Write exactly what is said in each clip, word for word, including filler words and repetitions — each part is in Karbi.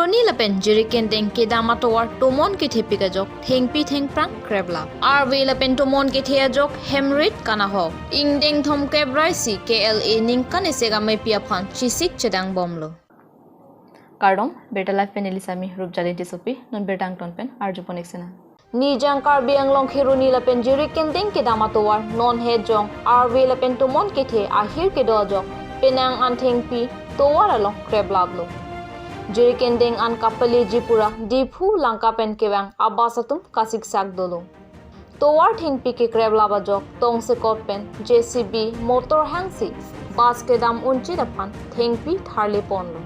Kheroni lapen Jirikindeng kedam atovar tomon kethepik ajok thengpi thengphrang kreplap. Arve lapen tomon kethe ajok hemrit kanahok. Ingdeng thomkep ra isi K L A ningkan isi ameipi aphan chisik chedang bomlo. Kardom, Birta Live pen neli Sami Rupjali Tissopi, non birta angton pen arjupon ik sena. Nijang Karbi Anglong Kheroni lapen Jirikindeng kedam atovar non hejong arve lapen tomon kethe ahir kedo ajok penang an thengpi tovar along kreplaplo. Jirikindeng an kapaleji pura Diphu Lanka pen kevang abus atum kasiksak dolo. Tovar thengpi kekreplap ajok tongsekot pen J C B motor hangsi bus kedam unchit aphan thengpi tharle ponlo.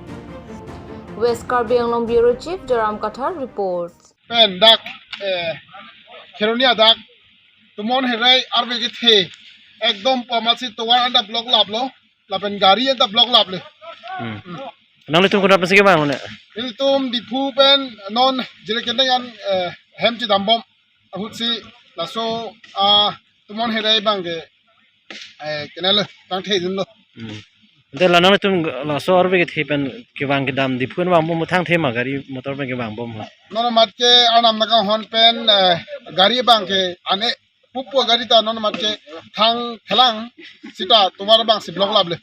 West Karbi Anglong Bureau Chief Joram Kathar reports. Pen dak, eh, Kheroni adak tomon herai arve kethe ekdom pamatsi tovar anta block laplo, lapen gari anta block laple. Hmm. Nanglitum konat pensi kevang lo ne? Ilitum Diphu pen non Jirikindeng an, eh, hem chedam bom ahutsi laso, ah, tomon herai abang ke, eh, kenal tangthe dunlo. Hmm. Ante la nanglitum laso arve kethe pen kevang kedam Diphu an vangbom thangthe ma gari motor pen kevang bom? Non amat ke Arnam Naga hon pen, eh, gari abang ke ane pupu gari ta non amat ke thangthelang seta tovar abangsi block laple.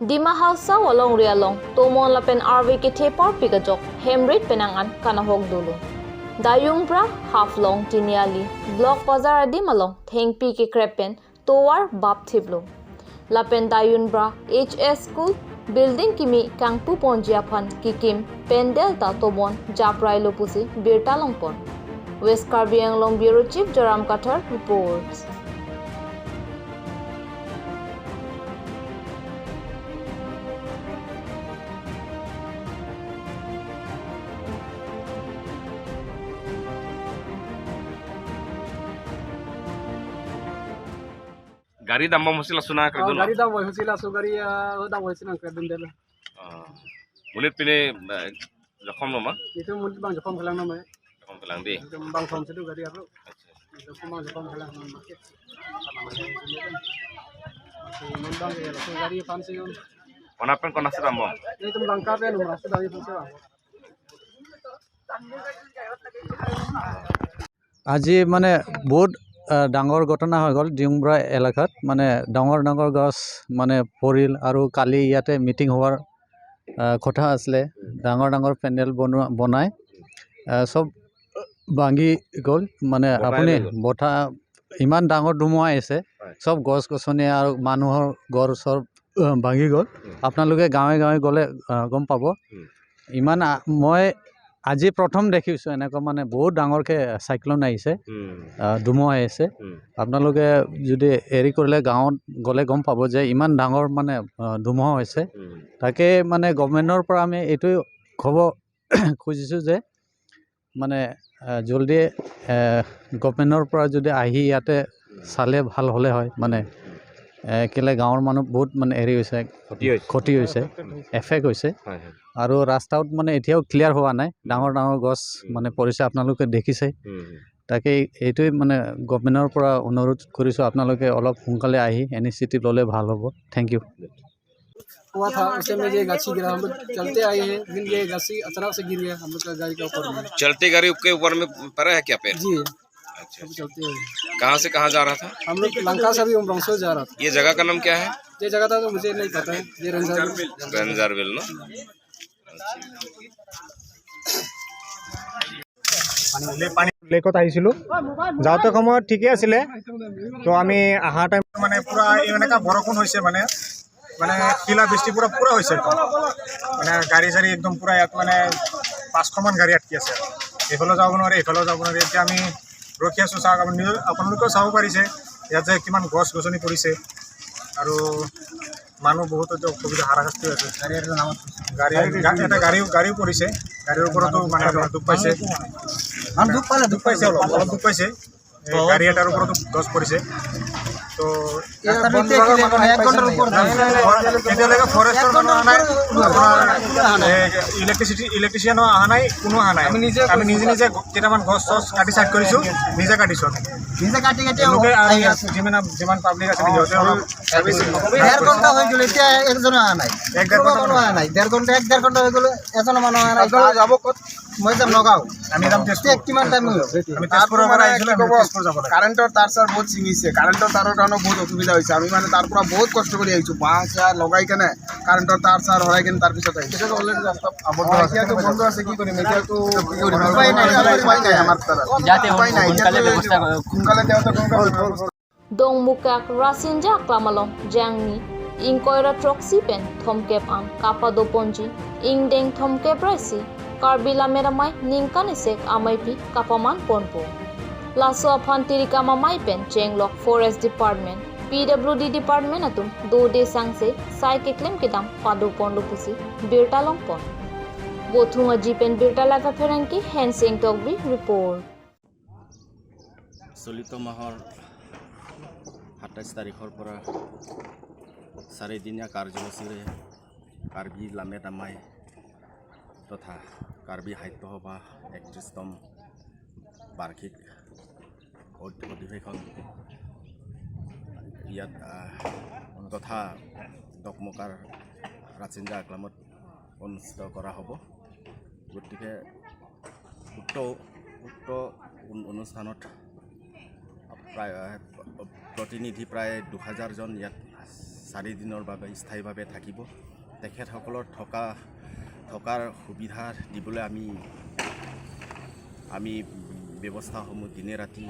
Dima Hasao alongri along tomon lapen arve kethe parpik ajok hemrit penang an kanahok dolo. Dayungbra, Haflong, Tiniali, Block Bazar adim along thengpi kekrep pen tovar bap thiplo. Lapen Dayungbra H S School building kimi kangpu ponji aphan kekim pandal ta tomon japrailo pusi birta longpon. West Karbi Anglong Bureau Chief Joram Kathar reports. Gari dam bom ahutsi laso nangkredun? Oh, gari dam bom ahutsi laso gari, ah, dam bom ahutsi nangkredun delo. Ah. Monit pine, eh, jokhom lo ma? Itum monit abang jokhom kelang nama. Jokhom kelang dei. Itum bang thom situ gari aru. Acha. Itum abang jokhom kelang nama. Itum abang, eh, laso gari aphansi. Konat pen konatsi dam bom? Itum Lanka pen Umrangso dam aphansi bang. আজি মানে বহুত, আহ, ডাঙৰ ঘটনা হৈ গ'ল ডিয়ুংব্ৰা এলেকাত। মানে ডাঙৰ ডাঙৰ গছ মানে পৰিল আৰু কালি ইয়াতে মিটিং হোৱাৰ, আহ, কথা আছিলে। ডাঙৰ ডাঙৰ পেণ্ডেল বনোৱা, বনাই, আহ, চব ভাঙি গ'ল। মানে বতাহ আপুনি লৈ গ'ল। বতাহ, ইমান ডাঙৰ ধুমুহা আহিছে, হয়। চব গছ গছনি আৰু মানুহৰ ঘৰ চৰ, আহ, ভাঙি গ'ল। উম। আপোনালোকে গাঁৱে গাঁৱে গ'লে, আহ, গম পাব। উম। ইমান আ-, মই আজি প্ৰথম দেখিছোঁ এনেকুৱা, মানে, বহুত ডাঙৰকে চাইক্লন আহিছে, উম। আহ, ধুমুহা আহিছে। উম। আপোনালোকে যদি হেৰি কৰিলে, গাঁৱত গ'লে গম পাব যে ইমান ডাঙৰ, মানে, আহ, ধুমুহা হৈছে। উম। তাকে, মানে, গভৰ্ণমেণ্টৰ পৰা আমি এইটোৱে ক'ব খুজিছোঁ যে, মানে, আহ, জলদি, আহ, গভৰ্ণমেণ্টৰ পৰা যদি আহি ইয়াতে চালে ভাল হ'লে হয়, মানে, এ, কেলে গাঁৱৰ মানুহ বহুত, মানে, হেৰি হৈছে, ক্ষতি হৈছে। ক্ষতি হৈছে, এফেক্ট হৈছে। হয়, হয়। আৰু ৰাস্তাত, মানে, এতিয়াও ক্লিয়াৰ হোৱা নাই, ডাঙৰ ডাঙৰ গছ, উম। মানে, পৰিছে, আপোনালোকে দেখিছে। উম, উম। তাকে এইটোৱে, মানে, গভৰ্ণমেণ্টৰ পৰা অনুৰোধ কৰিছোঁ, আপোনালোকে অলপ সোনকালে আহি ইনিচিয়েটিভ ল'লে ভাল হ'ব। Thank you. हुआ था, उस टाइम में ये गाछी गिरा, हम लोग चलते आए हैं, लेकिन ये गाछी अचानक से गिर गया हम लोग का गाड़ी के ऊपर में। चलते गाड़ी के ऊपर में पड़ा है क्या पेड़? जी। अच्छा, हम चलते हैं। कहाँ से कहाँ जा रहा था? हम लोग लंका से अभी उमरांगसो जा रहा था। ये जगह का नाम क्या है? ये जगह का तो मुझे नहीं पता है, ये रंजारबिल। रंजारबिल ना? লেকত আহিছিলোঁ। যাওঁতে সময়ত ঠিকে আছিলে, তো আমি অহা টাইম মানে পুৰা এনেকা বৰষুণ হৈছে, মানে, মানে শিলাবৃষ্টি পুৰা, পুৰা হৈছে একদম। মানে গাড়ী চাড়ী একদম পুৰা ইয়াত মানে পাঁচশমান গাড়ী আটকি আছে। এইফালেও যাব নোৱাৰে, এইফালেও যাব নোৱাৰে। এতিয়া আমি ৰখি আছোঁ, চাওক, আপুনি নিজে, আপোনালোকেও চাব পাৰিছে ইয়াত যে কিমান গছ গছনি পৰিছে আৰু মানুহ বহুত এতিয়া অসুবিধা, হাৰাশাস্তি হৈছে। গাড়ী এটা নামত গাড়ী, গা-, এটা গাড়ীও, গাড়ীও পৰিছে, গাড়ীৰ ওপৰতো মানে অলপ দুখ পাইছে। মানুহ দুখ পালে, দুখ পাইছে, অলপ, অলপ দুখ পাইছে। এই গাড়ী এটাৰ ওপৰতো গছ পৰিছে। তো ইয়াৰ ৰাস্তা বন ভিতৰত বিভাগৰ কি মানুহ লাগে? আহি এক ঘণ্টাৰ পাইছে ওপৰত নেকি? নাই, নাই, নাই, এতিয়ালৈকে ফৰেষ্টৰ মানুহ অহা নাই। আপোনাৰ, এ, ইলেক্ট্ৰিচিটি, ইলেক্ট্ৰিচিয়ানো অহা নাই, কোনো অহা নাই। আমি নিজে আমি নিজে নিজে কেইটামান গছ চছ কাটি চাইড কৰিছো, নিজে কাটিছো। নিজে কাটি কাটি লোকে আৰু আহি ইয়াত আছে। যিমান, যিমান পাব্লিক আছে, সিহঁতে অলপ ডেৰ ঘণ্টা হৈ গ'ল, এতিয়া একজনো অহা নাই। এক ডেৰ ঘণ্টা কোনো অহা নাই। ডেৰ ঘণ্টা, এক ডেৰ ঘণ্টা হৈ গ'ল, এজনো মানুহ অহা নাই। আপোনালোকে যাব ক'ত? মই যাম নগাঁও। আমি যাম তেজপুৰ। এতিয়া কিমান টাইম হ'ল? আমি তেজপুৰৰ পৰা আহিছিলো, আমি তেজপুৰ যাব লাগে। কাৰেণ্টৰ তাঁৰ চাৰ বহুত ছিঙিছে, কাৰেণ্টৰ তাঁৰৰ কাৰণে বহুত অসুবিধা হৈছে। আমি মানে তাৰ পৰা বহুত কষ্ট কৰি আহিছো, বাঁহ চাহ লগাই কেনে কাৰেণ্টৰ তাঁৰ চাৰ হৰাই কেনে তাৰ পিছত আহিছো। এতিয়াতো অলৰেডি ৰাস্তা আবদ্ধ আছে। এতিয়াতো বন্ধ আছে, কি কৰিম? এতিয়াতো কি কৰিম? উপায় নাই, উপায় নাই আমাৰ তাত। যাতে উপায় নাই, সোনকালে এতিয়াতো ব্যৱস্থা সোনকালে যাওঁতে সোনকালে Dongmukak Rasinja Aklam along Jangmi ingkoi ra throksi pen thomkep an kapadoponji ingdeng thomkep ra isi Karbi Lammet Amei ningkan isek ameipi kapaman ponpo. Laso aphan tirikam amei pen chenglok Forest Department, P W D Department atum dode sangse sai keklem kedam padoponlo pusi birta longpon. Bothung Aji pen Birta Live apherangke Hensing Tokbi report. চলিত মাহৰ সাতাইছ তাৰিখৰ পৰা চাৰিদিনীয়া কাৰ্যসূচীৰে কাৰ্বি লামেট আমাই তথা কাৰ্বি সাহিত্য সভা একত্ৰিশতম বাৰ্ষিক অধ-, অধিৱেশন ইয়াত, আহ, তথা দকমকাৰ ৰাচিন্দা আকলামত অনুষ্ঠিত কৰা হ'ব। গতিকে উক্ত, উক্ত অনু-, অনুষ্ঠানত প্ৰায়, আহ, প্ৰতিনিধি প্ৰায় দুহাজাৰজন ইয়াত চাৰিদিনৰ বাবে স্থায়ীভাৱে থাকিব। তেখেতসকলৰ থকা, থকাৰ সুবিধা দিবলৈ আমি, আমি ব্যৱস্থাসমূহ দিনে ৰাতি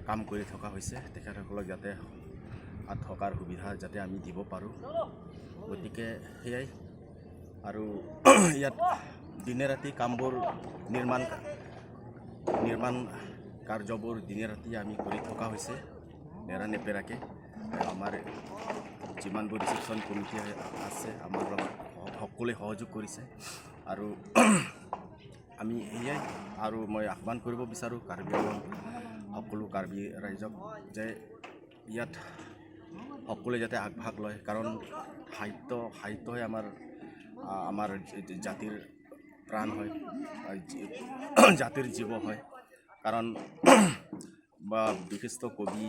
কাম কৰি থকা হৈছে। তেখেতসকলক যাতে থকাৰ সুবিধা যাতে আমি দিব পাৰোঁ। গতিকে সেয়াই। আৰু ইয়াত দিনে ৰাতি কামবোৰ নিৰ্মাণ, নিৰ্মাণ কাৰ্যবোৰ দিনে ৰাতি আমি কৰি থকা হৈছে নেৰা নেপেৰাকে। আমাৰ যিমানবোৰ ৰিচেপশ্যন কমিটি আছে, আমাৰ লগত সকলোৱে সহযোগ কৰিছে। আৰু আমি এয়াই, আৰু মই আহ্বান কৰিব বিচাৰোঁ কাৰ্বি আংলং সকলো কাৰ্বি ৰাইজক যে ইয়াত সকলোৱে যাতে আগভাগ লয়, কাৰণ সাহিত্য, সাহিত্যই আমাৰ, আ, আমাৰ জ-, জ-, জাতিৰ প্ৰাণ হয়, আ, জী-, জাতিৰ জীৱ হয়। কাৰণ বা বিশিষ্ট কবি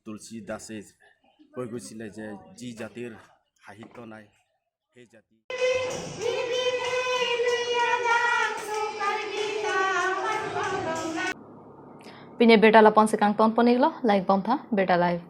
তুলসী দাসে কৈ গৈছিলে যে যি জাতিৰ সাহিত্য নাই, সেই জাতি Pini birta lapu-an si kangton pon-iklo, like bomtha, Birta Live.